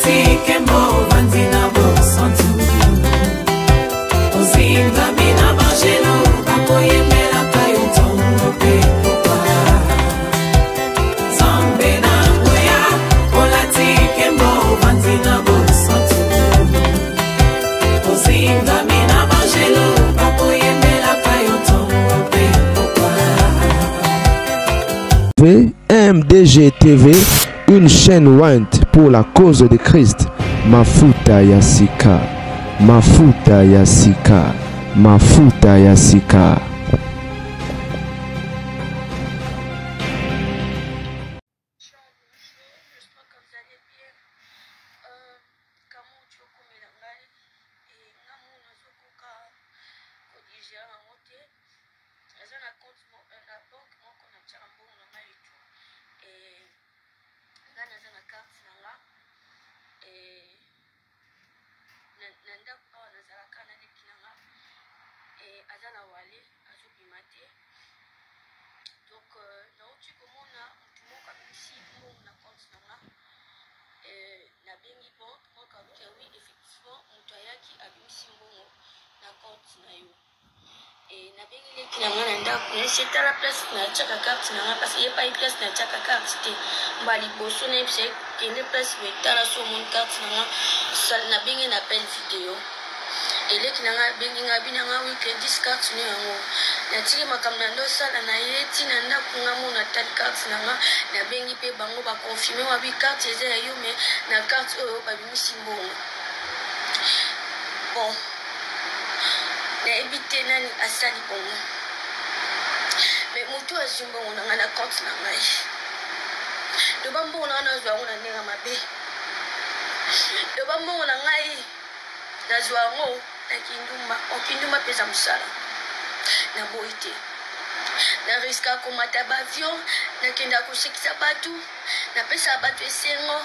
Olati nkembo ovandi na bosantu ozingami na bangelo bakoyembelaka yo ntongo mpe pokwa Nzambe na nguya olati nkembo ovandi na bosantu ozingami na bangelo bakoyembelaka yo ntongo mpe pokwa MDG TV, une chaîne ointe pour la cause de Christ. Mafuta ya sika, mafuta ya sika, mafuta ya sika. J'espère que vous allez bien. Euh, kama okomela ngai nga mona nazokoka kodigere yango te naza na compte na banque moko natiaka mbongo na ngai etu nga naza na carte na nga na ndako awa nazalaka na leki na nga aza na wale azobima te donc nauti komona motu moko abimisi mbongo na compte na nga. Nabengi banque, banque alobi oui, effectivement moto ayaki abimisi mbongo na compte na yo. Nabengi leki na nga na ndako, nayebisi ye tala place natiaka carte na nga, parce que ye pa ye place natiaka carte te. Mbala liboso nayebisa ye kende place boye tala so omoni carte na nga. Nabengi na appel video, eleki na nga abengi nga abi na nga oui Gladys carte no yango. Natiki makambo na ndosala na ye ti na ndako nga mona natali carte na nga, nabengi mpe bango baconfirme wabi carte eza ya yo, mais na carte oyo babimisi mbongo. Bon, nayebi te nani asali bongo, mais motu azwi mbongo na ngai na compte na ngai. Loba mbongo na ngai nazwa yango na ndenge mabe, loba mbongo na ngai nazwa yango na kindumba. Okindumba mpe eza mosala, naboyi te. Na riska komata baavion, nakendaka kosekisa bato, napesaka bato esengo.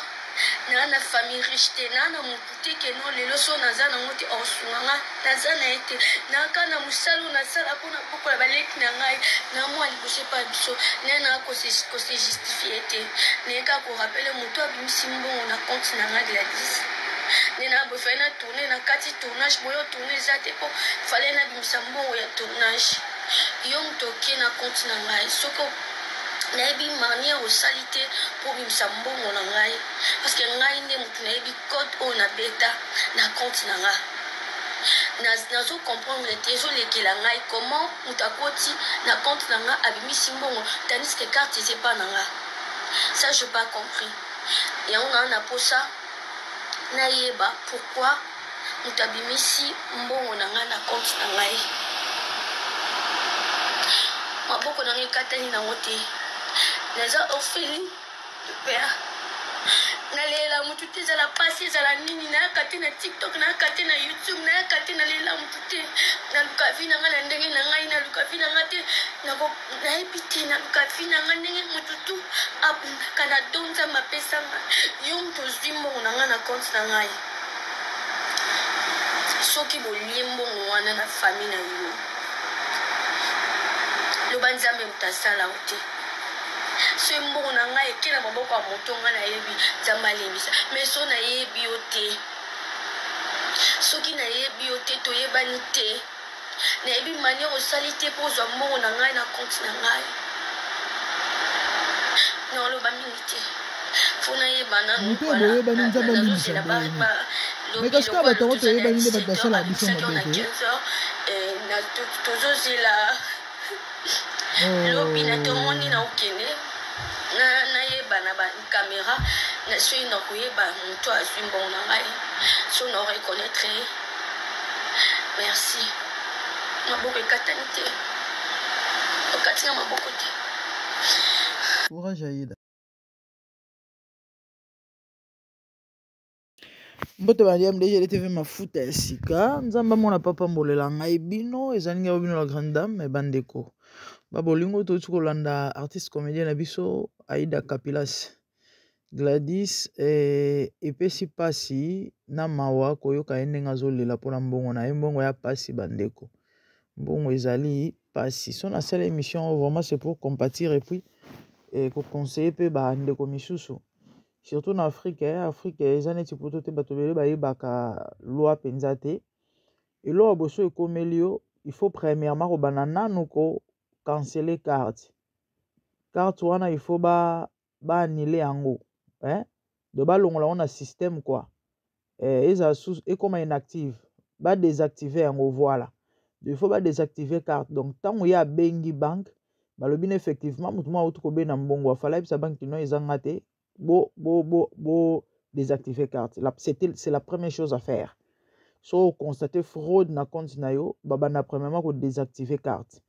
Naa na famille riche te, naa na motu te keno lelo so naza nango te osunga nga, naza na ye te. Naka na mosala oyo nasala mpona bokola baleki na ngai na mwa liboso epai biso naye naa kose justifie te. Naye kaka korapele motu abimisi mbongo na compte na nga Gladys nde na boye fale na tourne na kati tournage boye tourne eza te mpo fale nabimisa mbongo ya tournage. Yo moto oke na compte na ngai, soki nayebi manière osali te mpo obimisa mbongo na ngai, parce que ngai nde motu nayebi code oyo nabeta na compte na nga. Nazo comprendre te, ezolekela ngai comment moto akoti na compte na nga abimisi mbongo tandis que carte eza epa na nga. Ça je pas compris. Yango naa na posa nayeba pourquoi moto abimisi mbongo na ngai na compte na ngai. Maboko na ngai ekatani nango te, naza orpheline de père. Nalela motu te, ezala pasi ezala nini, nayaka te na TikTok, nayaka te na YouTube, nayaka te, nalela motu te. Naluka vie na ngai na ndenge na ngai, naluka vie na ngai te, nayebi te, naluka vie na ngai ndenge motu tu abundaka na don Nzambe apesanga. Yo moto ozwi mbongo na ngai na compte na ngai, soki bolie mbongo wana na famille na yo, loba Nzambe moto asala yo te. Soki mbongo na ngai eke na maboko ya moto ngai nayebi, Nzambe alembisa. Mais so nayebi yo te, soki nayebi yo te, toyebani te, nayebi manière osali te mpo ozwa mbongo na ngai na compte na ngai, naoloba mingi te. Fo nayeba nanu. Moto oyo boyebani, Nzambe alimbisa ndenge. Mais kasi kaka bato yango toyebani nde bato basalaka biso mabe te. Tozozela lobi na tomoni na okende nayeba na bacaméra, soki nakoyeba moto azwi mbongo na ngai, so na reconnaître ye. Merci. Maboko ekatani te, okati nga maboko te. Courage Aïda. Mbote ba MDG TV mafuta ya sika. Nzambe amona papa mbolela ngai bino, ezali ngai bino la grande dame bandeko. Ba bolingo touti kolanda artiste comédien na biso Aïda Kapilas. Gladys epesi pasi na mawa koyoka ye ndenge azolela mpona mbongo na ye, mbongo ya pasi bandeko. Mbongo ezali pasi. So nasala émission vraiment c'est pour compatir et puis ko conseiller pe bandeko misusu. Surtout na Afrique, eh, Afrique eza neti poto te, bato ebele bayebaka loi mpenza te. Eloko ya boso ekomeli yo, il faut premièrement kobanda nanu ko canceller carte. Carte wana il faut ba ba annuler yango, eh? Donc balongola yango na système quoi. Eh, ezala sous ekoma inactive, ba désactiver yango voilà. Il faut ba désactiver carte. Donc ntango ye abengi banque, balobi na effectivement moto moko auti kobenda mbongo, afala yebisa banque kino eza nga te, bo bo bo bo désactiver carte. La, c'est la première chose à faire. So constater fraude na compte na yo, babanda premièrement ko désactiver carte.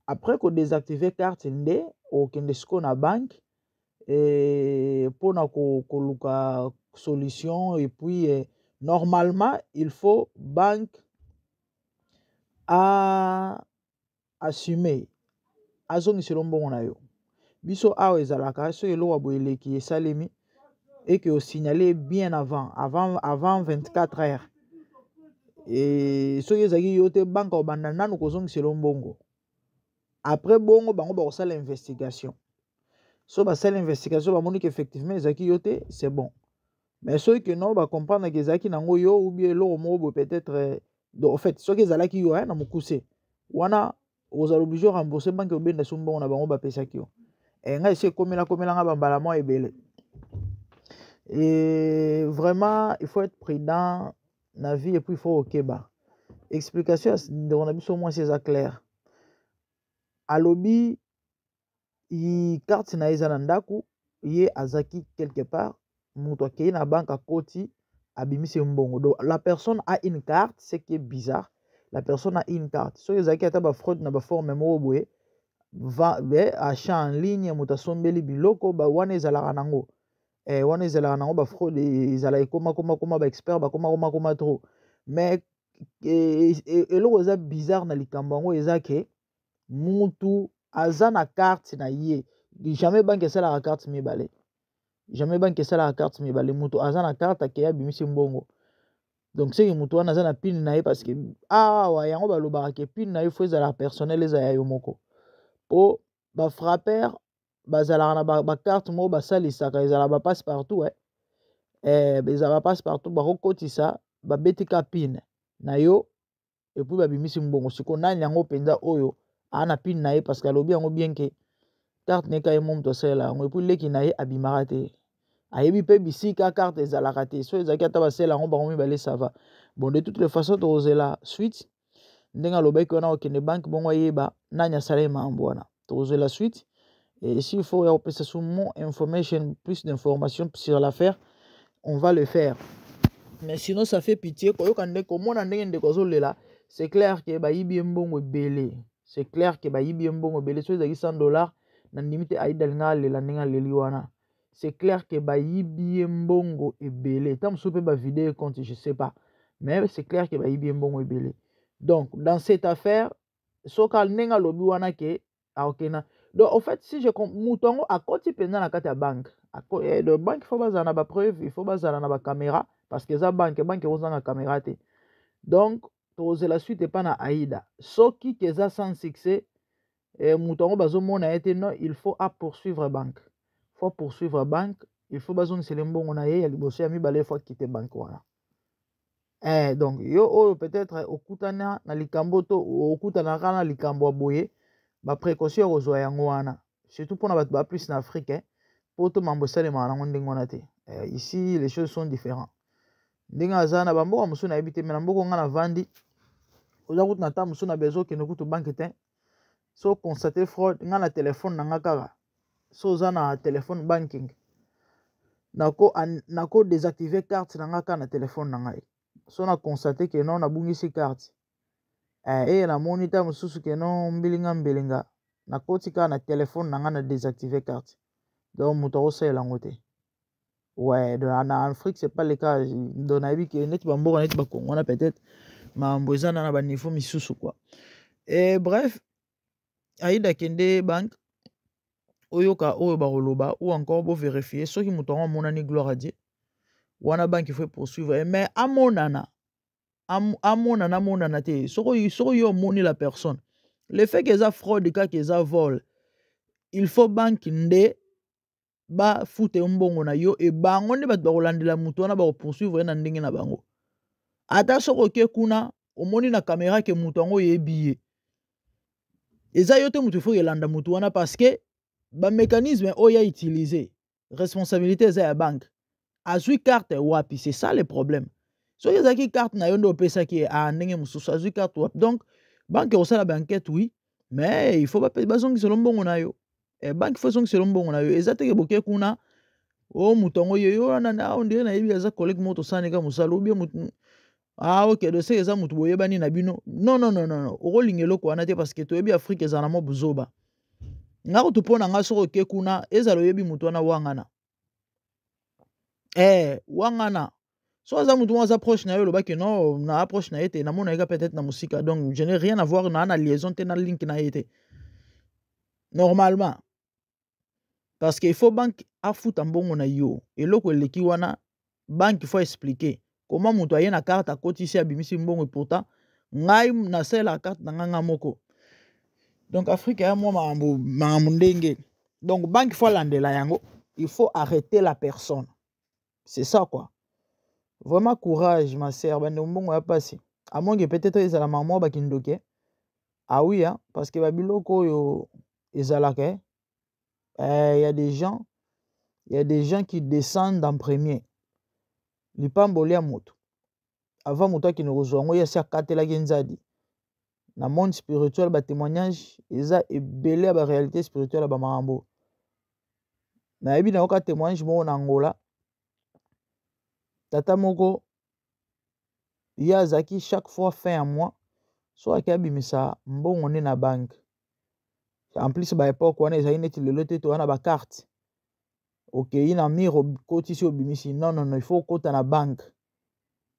Après ko désactiver carte nde okende sikoyo na banque mpona koluka solution. Et puis normalement il faut banque a assumer, azongisela mbongo na yo. Biso awa ezalaka soki eloko ya boye eleki esalemi eke osignale bien avant 24 heures, e soki ezalaki yo te, banque obanda nanu kozongisela mbongo. Après bongo bango bakosala investigation. So basala investigation, bamoni ke effectivement ezalaki yo te, c'est bon. Mais soki ke non, bacomprendre ke ezalaki nango yo ou bien eloko moko boye peut-être, donc en fait soki ezalaki yo na mokuse wana, ozala obligé rembourser banque, obenda so mbongo na bango bapesaki yo. Ngai esi ekomela komelanga bambala mwa ebele. Et vraiment il faut être prudent na vie, et puis il faut okeba. Explication ya ndeko na biso mwasi eza claire. Alobi carte na ye eza na ndako, ye azaki quelque part, moto akei na banque, akoti, abimisi mbongo. Donc la personne a une carte, ce qui est bizarre, la personne a une carte. Soki ezalaki ata bafraude na baforme moko boye, achat en ligne, moto asombeli biloko wana, ezalaka nango wana, ezalaka nango bafraude, ezala ekoma koma koma, baexpert bakoma koma koma trop. Mais eloko eza bizarre na likambo yango eza ke mutu aza na carte na ye. Jamais banque esalaka carte mibale, jamais banque esalaka carte mibale. Mutu aza na carte, akei, abimisi mbongo. Donc seke mutu wana aza na PIN na ye, parce que awa yango balobaka ke PIN na ye faut ezalaka personnel, eza ya yo moko, mpo bafrappeur bazalaka na bacarte moko basalisaka, ezalaka bapasse partout, ezala bapasse partout, bakokotisa, babeti ka PIN na yo et puis babimisi mbongo. Sikoyo nani yango mpenza oyo aa na PIN na ye? Parce que alobi yango bien ke carte na ye ka ye mo moto asalela yango, et puis leki na ye abimaka te, ayebi mpe bisika carte ezalaka te. So ezalaki ata basala yango bango mibale, ça va. Bon, de toutes les façons tokozela suite. Ndenge alobaki wana, okende banque bongo ayeba nani asala ye makambo wana. Tokozela suite, et s'il faut ya kopesa su more information, plus d'informations sur l'affaire, on va le faire. Mais sinon ça fait pitié koyoka nde komona ndenge ndeko azolela. C'est clair ke bayibi ye mbongo ebele, c'est clair ke bayibi ye mbongo ebele. So ezalaki 100 $, na ndimi te Aida alinga alela ndenge aleli wana. C'est clair ke bayibi ye mbongo ebele, ta mosusu mpe bavide ye compte, je sais pas, mais c'est clair ke bayibi ye mbongo ebele. Donc dans cette affaire, soki ndenge alobi wana ke akokenda, donc au fait si je moto yango akoti mpenza na kati ya banque de banque, il faut bazala na bapreuve, il faut bazala na bacaméra, parce que eza banque, banque ekozanga caméra te. Donc tokozela suite epa na Aida. Soki ke eza sans succès, moto yango bazomona ye te, non, il faut apoursuivre banque, faut poursuivre banque, il faut bazongisela mbongo na ye ya liboso, ya mibale, faut akite banque wana. Donc yo oyo peut-être okutana na likambo to okutanaka na likambo ya boye, baprécaution ya kozwa yango wana, surtout mpona bato ba plus na Afrique, po to mambo esalemaka nango ndenge wana te. Ici les choses sont différentes. Ndenge aza na bamboka mosusu nayebi te, me na mboka nga navandi, oza kutu na ta mosusu na besoin okende kutu banque te. So constate fraude, nga na telefone na nga kaka, so oza na telefone banking, nako désactiver carte na nga kaka na telefone na ngai. So na constate ke non, nabungisi carte, eye namoni ta mosusu ke non, mbilinga mbilinga, nakoti kaka na telefone na ngai, na désactiver carte, donc moto akosalela yango te. Ouais, donc na Afrique c'est pas le cas. Donc nayebi ke neti bamboka neti bakongo wana, peut-être makambo eza na baniveau misusu quoi. Et bref, Aida, kende banque, oyoka oyo bakoloba ou encore bovérifie. Soki moto yango amonani, gloire à Dieu. Wana banque faut poursuivre, mais amonana, amonana, amonana te. Soki yo omoni la personne, le fait que eza fraude kaka, eza vol, il faut banque nde. Bafuta yo mbongo na yo e bango nde bato bakolandela moto wana, bakopoursuivre ye na ndenge na bango. Ata soki oke kuna, omoni na kamera ke moto yango oyebi ye, eza yo te moto ifo elanda moto wana, parce que bamécanisme oyo ya utiliser, responsabilité eza ya banque. Azwi carte wapi? C'est ça le problème. Soki ezalaki carte na yo nde opesaki ye, a ndenge mosusu, azwi carte wapi? Donc banque ekosala baenquête, oui, mais il faut bazongisela mbongo na yo. Banque faut ezongisela mbongo na yo. Eza teke boke kuna, o moto yango ye yo wana, on dirait nayebi, aza collègue moko tosanika mosala, ou bien motu, ah ok, dossier eza motu boyebani na bino. Non, non, non, non, non, okolinga eloko wana te, parce que toyebi Afrique ezala na mwa buzoba. Nga kutu, mpo na nga, soki oke kuna, ezala oyebi motu wana, wangana wangana. So aza motu moko aza proche na yo, olobaki non, na approche na ye te, namona ye ka peut-être na mosika, donc je n'ai rien à voir na liaison te, na link na ye te normalement, parce que il faut banque afuta mbongo na yo. Eloko eleki wana, banque faut expliquer comment moto aye na carte, akotisi, abimisi mbongo, et pourtant ngai nasalelaka carte na ngai nga moko. Donc Afrique ya mwa makambo makambo ndenge. Donc banque faut alandela yango, il faut arrêter la personne, c'est ça quoi. Vraiment courage, ma sœur. Bandeko, mbongo ya pasi amonge, peut-être ezala mama bakindoki. Ah oui, hein, parce que babiloko oyo ezalaka, eh, y a des gens qui descendent en premier. Lipamboli ya moto, avant moto akende kozwa yango, ye asi akatelaki nzadi. Na monde spirituel, batémoignage eza ebele ya baréalité spirituelle ya bamakambo. Nayebi, nayoka témoignage moko na Angola. Tata moko, ye azalaki chaque fois fin ya mois, so ake abimisa mbongo nde na banque. En plus, baépoque wana ezali neti lelo te, toza na bacarte, okei na mur, okotisi, obimisi. Non, non, non, il faut okota na banque.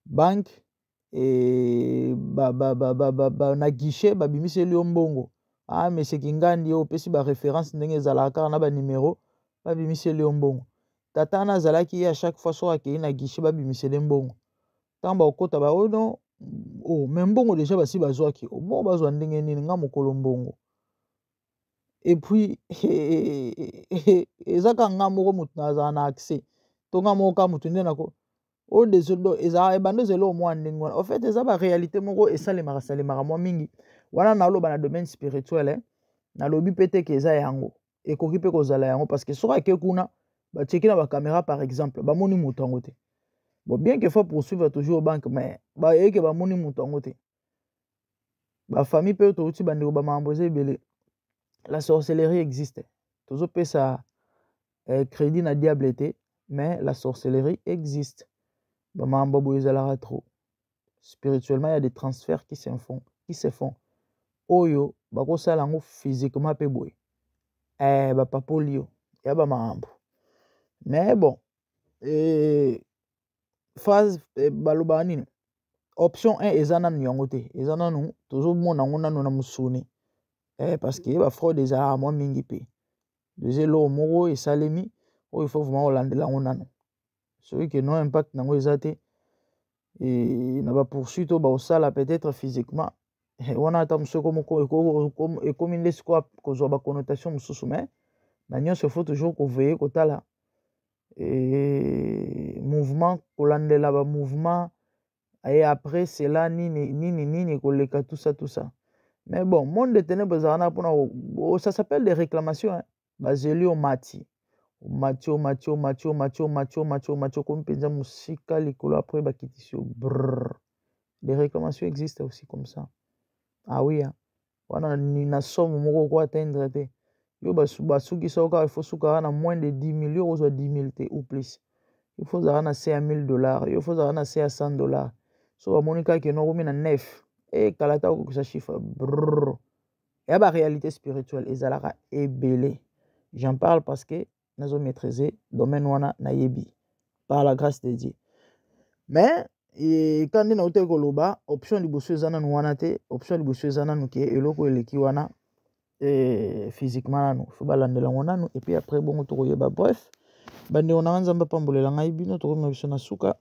Banque e, ba, ba, ba, ba, ba, ba, na guichet babimiseli yo mbongo. Ah, monsieur Kingandi, opesi baréférence ndenge ezalaka kaka na banimero, babimiseli yo mbongo. Tata wana azalaki ye à chaque fois, soki akei na guichet, babimiseli mbongo. Ntango bakokota, ba oyo non, oh, mais mbongo déjà basi bazwaki. Bongo bazwa ndenge nini? Nga mokolo mbongo, et puis eza kaka nga moko motu nazala na accès, to nga moko kaka motu nde nako oyo. Désolé, ezala ebanda, ezala mwa ndenge wana. En fait, eza baréalité moko esalemaka salemaka mwa mingi wana. Naloba na domaine spirituel, eh? Nalobi mpe te ke eza yango, ekoki mpe kozala yango, parce que soki ake kuna, bacheki na bacaméra par exemple, bamoni moto yango te. Bon, bien que faut poursuivre toujours banque, mais bayeke bamoni moto yango te. Bafamille mpe touti, bandeko, bamakambo eza ebele. La sorcellerie existe. Tozopesa crédit na diable te, mais la sorcellerie existe. Bamakambo boye ezalaka trop. Spirituellement, il y a des transferts qui se font oyo bakosala yango physiquement mpe boye, bapapoli yo ya bamakambo. Mais bon, phase balobaka nini, option 1 eza nanu yango te, eza nanu tozomona yango nanu na mosuni, parce que bafraude ezalaka mwa mingi mpe. Eza eloko moko esalemi oyo il faut vraiment kolandela yango nanu. Soki ke no impact nango eza te na bapoursuite oyo bakosala peut-être physiquement wana, ata mosu ekomi nde sikoyo kozwa baconnotation mosusu. Mais na nyonso, il faut toujours koveiller, kotala mouvement, kolandela bamouvement, et après cela nini nini nini koleka, tout ça, tout ça. Mais bon, monde de ténèbres ezalaka na mpona, ça s'appelle des réclamations, hein. Bazeli, omati, omati, omati, omati, omati, omati, omati, omati, okomi mpenza mosika likolo, après bakitisi yo brrr. Les réclamations existent aussi comme ça. Ah oui, hein. Wana na somme moko oko atteindre te, yo basukisa yo kaka, il faut suka kaka na moins de 10 000, yo kozwa 10 000 te ou plus. Il faut ozala na se ya 1000 $, yo faut ozala na se ya 100 $. So bamoni kaka keno okomi na 9, ekala ta okokisa chiffre, brrr. Ya baréalité spirituelle ezalaka ebele. J'en parle parce que nazo maîtriser domaine wana, nayebi par la grâce de Dieu. Mais ka nde nauti koloba, option liboso eza nanu wana te. Option liboso eza nanu ke eloko eleki wana physiquement nanu, faut balandela yango nanu, et puis après bongo tokoyeba. Bref, bandeko na nga, Nzambe apambolela ngai bino. Tokomema biso na suka.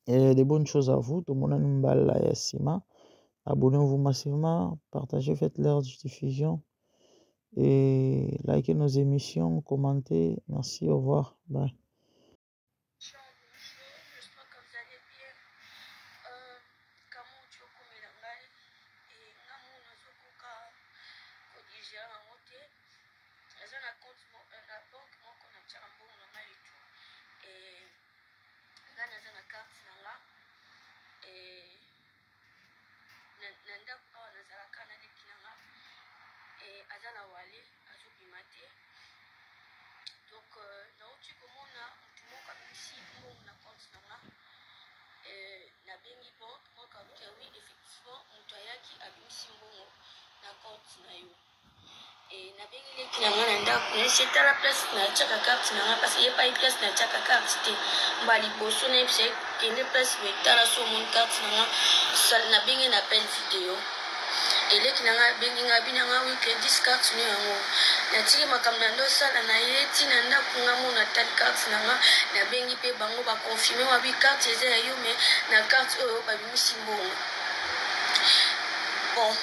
De bonnes choses à vous. Tomonani mbala ya nsima. Abonnez-vous massivement, partagez, faites leur diffusion. Et likez nos émissions, commentez. Merci, au revoir. Bye. Naza na compte na banque moko natiaka mbongo na ngai et tout et ngai naza na carte na nga et na, na ndako awa nazalaka na leki na nga et aza na wale azobima te donc euh, nauti komona motu moko abimisi mbongo na compte na nga euh, nabengi banque banque alobi oui effectivement moto ayaki abimisi mbongo na compte na yo Eh, nabengi leki na ngai na ndako nayebisi ye tala place natiaka carte na ngai parce ye pai place natiaka carte te mba liboso nayebisa ye kende place boye tala so omoni carte na ngai nabengi na appel video eleki na ngai abengi ngai abi na ngai wi credis carte no yango natiki makambo na ndosala na ye ti na ndako ngai mo natali carte na ngai nabengi mpe bango baconfirme wabi carte eza ya yo mais na carte oyo babimisi mbongo bon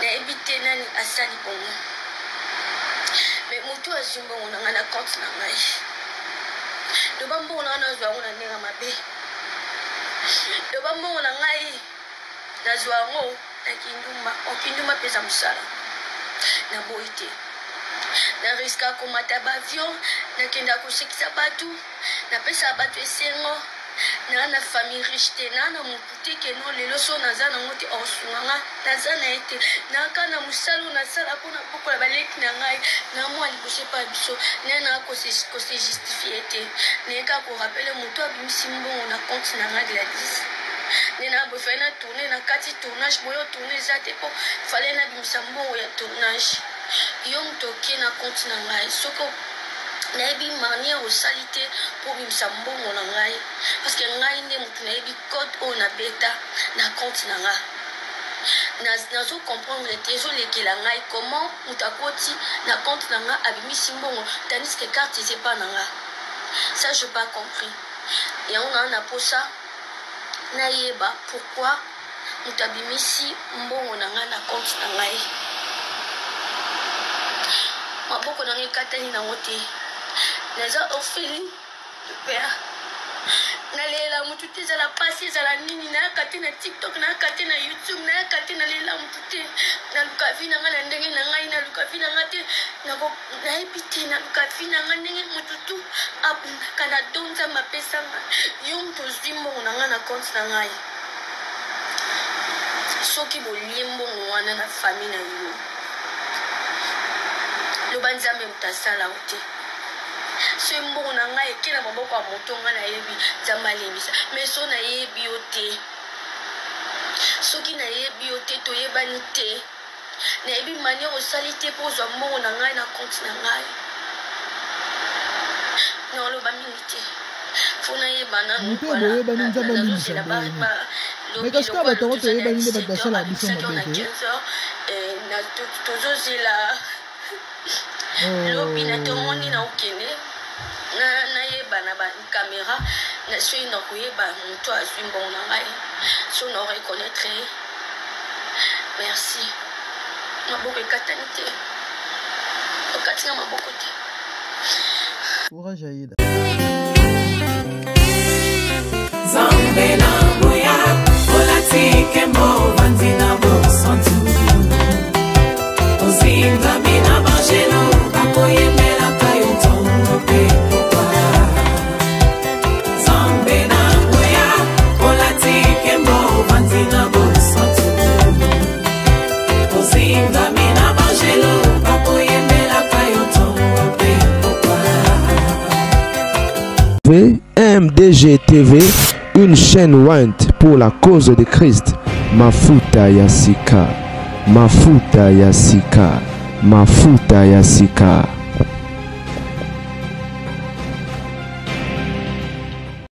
nayebi te nani asali bongo me motu azwi mbongo na ngai na compte na ngai loba mbongo na ngai nazwa yango na ndenge mabe loba mbongo na ngai nazwa yango na kindumba okindumba mpenza mosala naboyi te na riska komata baavion nakenda kosekisa bato napesaka bato esengo naa na famille riche te naa na motu te ke no lelo so naza nango te osunga nga naza na ye te naka na mosala oyo nasala mpo na bokola baleki na ngai na mwa liboso epai biso naye naa kose justifie te naye kaka korapele moto abimisi mbongo na compte na ngai gladis nde na boye fale na tourne na kati tournage boye tourne eza te mpo fale nabimisa mbongo ya tournage yo moto oke na compte na ngai soki nayebi manière osali te mpo obimisa mbongo na ngai parce que ngai nde motu nayebi code oyo nabeta na compte na nga nazo comprendre te ezolekela ngai comment moto akoti na compte na nga abimisi mbongo tandis que carte eza epa na nga ça je pas compris yango naa na posa nayeba pourquoi moto abimisi mbongo na ngai na compte na ngai maboko na ngai ekatani nango te naza orpheline de père nalela motu te ezala mpasi ezala nini nayaka te na tiktok nayaka te na youtube nayaka te nalela motu te naluka vi na ngai na ndenge na ngai naluka vi na ngai te nayebi te naluka vi na ngai ndenge motu tu abundaka na don nzambe apesa ngai yo moto ozwi mbongo na ngai na compte na ngai soki bolie mbongo wana na famille na yo loba nzambe moto asala yo te soki mbongo na ngai eke na maboko ya moto ngai nayebi nzambe alembisa mais so nayebi yo te soki nayebi yo te toyebani te nayebi manière osali te mpo ozwa mbongo na ngai na compte na ngai naoloba mingi te fo nayeba nanu Moto oyo boyebani Nzambe alimbisa boyebani. Mais kasi kaka bato yango toyebani nde bato basalaka biso mabe te. Tozozela lobi na ntongo nini naokende nayeba na bakamera soki nakoyeba moto azwi mbongo na ngai so na reconnaître ye merci maboko ekatani te okati nga maboko te courage aida Nzambe na nguya olati nkembo ovandi na bosantu ozingami na banjelu bakoyembelaka yo ntongo mpe pokwa Nzambe na nguya olati nkembo ovandi na bosantu ozingami na banjelu bakoyembelaka yo ntongo mpe pokwa MDG TV, une chaîne ointe pour la cause de Christ. Mafuta ya sika, Mafuta ya sika, Mafuta ya sika.